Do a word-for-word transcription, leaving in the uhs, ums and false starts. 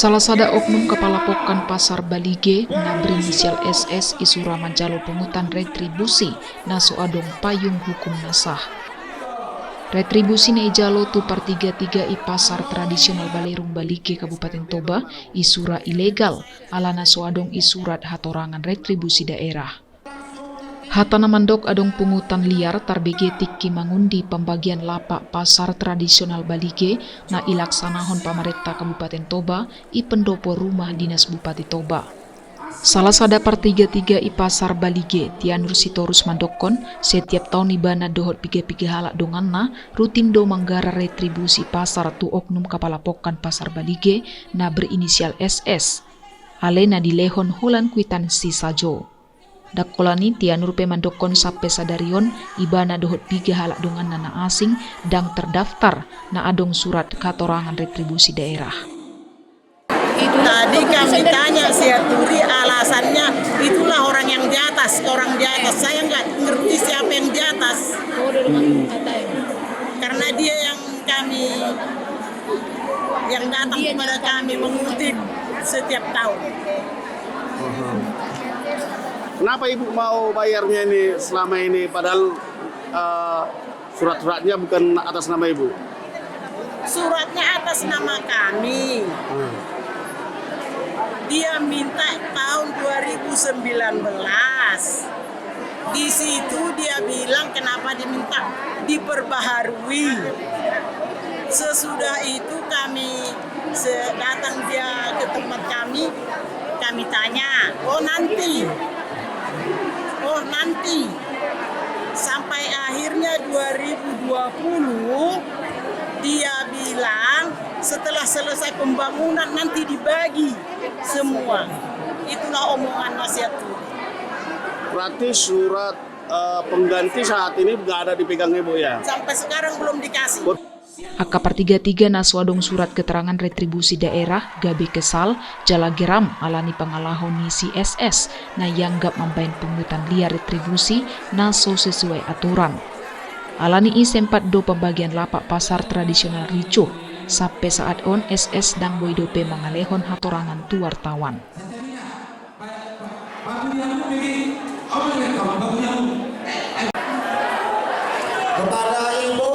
Salah sada oknum kapala pongkan Pasar Balige na berinisial S S isura manjalo pungutan retribusi na so adong payung hukum na sah. Retribusi na ijalo tu partiga-tiga i Pasar Tradisional Balerung Balige Kabupaten Toba isura ilegal, alana so adong i surat hatorangan retribusi daerah. Hata na mandok adong pungutan liar tarbege tingki mangundi pambagian lapak Pasar Tradisional Balige na ilaksanahon pamarenta Kabupaten Toba i pendopo rumah dinas Bupati Toba. Salah sada partiga-tiga i Pasar Balige, Tianur Sitorus, mandokkon, setiap taon ibana dohot piga-piga halak donganna rutin do manggarar retribusi pasar tu oknum kapala pongkan Pasar Balige na berinisial S S, ale na dilehon holan kwitansi sajo. Ndang holan i, Tianur pe mandokkon sampe sadari on ibana dohot piga halak donganna na asing ndang terdaftar na adong surat hatorangan retribusi daerah. Tadi kami tanya si Aturi, alasannya itulah orang yang di atas, orang di atas. Saya nggak ngerti siapa yang di atas. Karena dia yang kami, yang datang kepada kami mengutip setiap tahun. Kenapa Ibu mau bayarnya ini selama ini, padahal, eh, surat-suratnya bukan atas nama Ibu? Suratnya atas nama kami. Hmm. Dia minta tahun dua ribu sembilan belas. Di situ dia bilang kenapa diminta diperbaharui. Sesudah itu kami se-, datang dia ke tempat kami, kami tanya, "Oh, nanti. Oh, nanti." Sampai akhirnya dua ribu dua puluh, dia bilang setelah selesai pembangunan nanti dibagi semua. Itulah omongan wasiat. Berarti surat, eh, pengganti saat ini nggak ada dipegang Ibu, ya? Sampai sekarang belum dikasih. Angka partiga-tiga na so adong surat keterangan retribusi daerah gabe kesal jala geram alani pangalaho ni si S S na ianggap mambaen pungutan liar retribusi na so sesuai aturan. Alani i sempat do pambagian lapak Pasar Tradisional ricuh. Sampe saat on S S ndang boi dope mangalehon hatorangan tu wartawan. Kepada Ibu